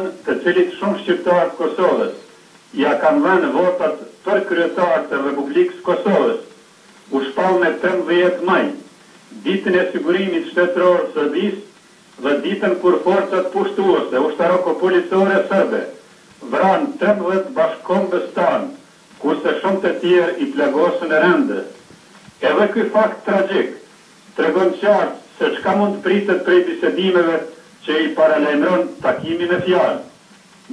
njeriun të cilit shumë shqiptarë të Kosovës ia kanë dhënë votat për kryetar të Republikës së Kosovës, u shpall me 13 maj, ditën e sigurimit shtetëror të Serbisë dhe ditën kur forcat pushtuese ushtarako-policore serbe vranë 13 bashkëkombës tanë, kurse shumë të tjerë i plagosën rëndë. Edhe ky fakt tragjik tregon qartë se çka mund të pritet prej bisedimeve që i paralajmëron takimi në fjalë.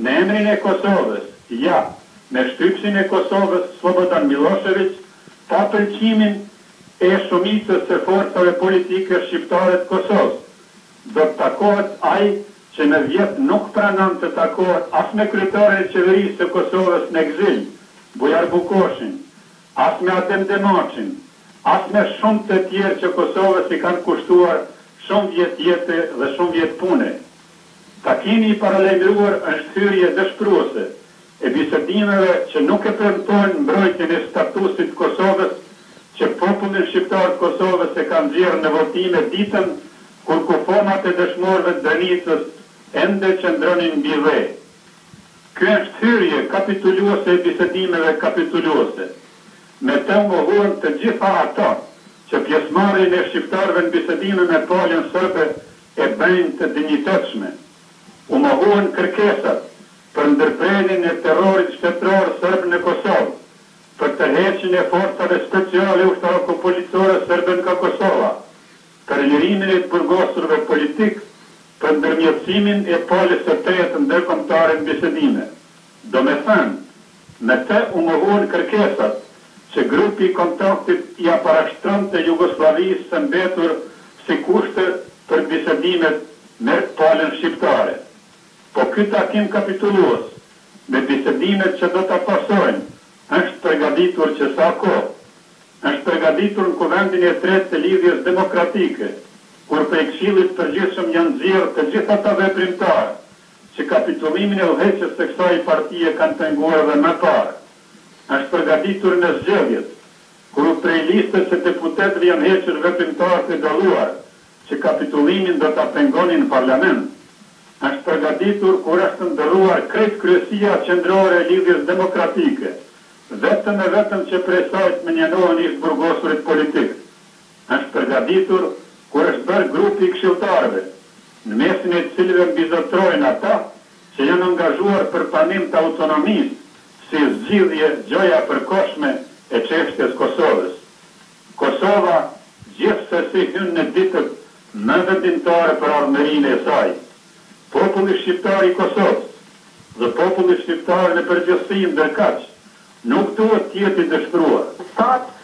Në emrin e Kosovës, ja, me shtypësin e Kosovës Slobodan Millosheviq, pa pëlqimin e shumicës së forcave politike shqiptare të Kosovës, do të takohet ai që me vjet nuk pranon të takohet as me kryetarin e qeverisë së Kosovës në ekzil, Bujar Bukoshin, as me Adem Demaçin, as me shumë të tjerë që Kosovës i kanë kushtuar shumë vjet jete dhe shumë vjet pune. Takimi i paralajmëruar është hyrje dëshpëruese e bisedimeve që nuk e premtojnë mbrojtjen e statusit të Kosovës që popullin shqiptar të Kosovës e ka nxjerrë në votime ditën kur kufomat e dëshmorëve të Drenicës ende qëndronin mbi dhe. Ky është hyrje kapituluese e bisedimeve kapituluese. Me të u mohuan të gjitha ato që pjesëmarrjen e shqiptarëve në bisedime me palën serbe e bëjnë të dinjitetshme. U mohuan kërkesat për ndërprerjen e terrorit shtetëror serb në Kosovë, për tërheqjen e forcave speciale ushtarako-policore serbe nga Kosova, për lirimin e të burgosurve politikë, për ndërmjetësimin e palës së tretë ndërkombëtare në bisedime. Domethënë, me të u mohuan kërkesat që grupi i kontaktit ia parashtronte Jugosllavisë së mbetur si kushte për bisedimet me palën shqiptare. Po ky takim kapitullues, me bisedimet që do ta pasojnë, është përgatitur që sa kohë. Është përgatitur në Kuvendin e tretë të Lidhjes Demokratike, kur prej Këshillit të Përgjithshëm janë nxjerrë të gjithë ata veprimtarë që kapitullimin e udhëheqjes së kësaj partie kanë penguar edhe më parë. Është përgatitur në zgjedhjet, kur prej listës së deputetëve janë hequr veprimtarë të dalluar që kapitullimin do ta pengonin në parlament. Është përgatitur kur është ndërruar krejt kryesia qendrore e Lidhjes Demokratike, vetëm e vetëm që prej saj të mënjanohen ish të burgosurit politikë. Është përgatitur kur është bërë grupi i këshilltarëve, në mesin e të cilëve mbizotërojnë ata që janë angazhuar për pranim të autonomisë si zgjidhje gjoja e përkohshme e çështjes Kosovës. Kosova gjithsesi hyn në ditët më vendimtare për ardhmërinë e saj. Populli shqiptar i Kosovës dhe populli shqiptar në përgjithësi ndërkaq nuk duhet të jetë i dëshpëruar. Sot.